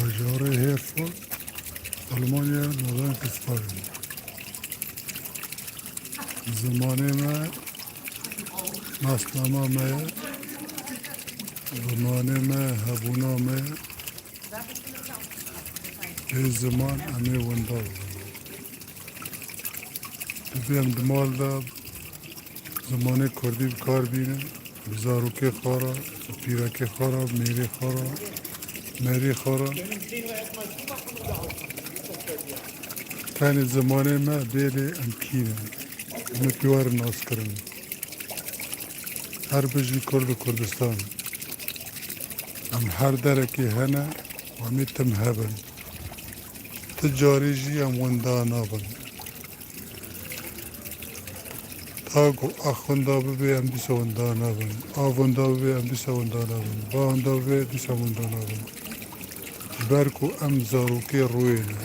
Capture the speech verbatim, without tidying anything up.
Bajarê Hereford, Almanya, Nordrhein-Westfalen. Zimanê me nasnama me ye, zimanê me hebûna me ye. Bê ziman em ê winda bibin. Divê em di mal de zimanê kurdî bi kar bînin, bi zarokê xwe re, bi pîrekê xwe re, mêrê xwe re, merê xwe re. Tenê zimanê me bê lê em kî ne? Em ê pê werin naskirin. Her bijî Kurd û Kurdistan. Em her derekê hene, em ê tim hebin. Ti carî jî em winda nabin. Ta ku ax winda bibe, em dîsa winda nabin. Av winda bibe, em dîsa winda nabin. Ba winda bibe, dîsa winda nabin. Ji ber ku em zarokê rûyê ne.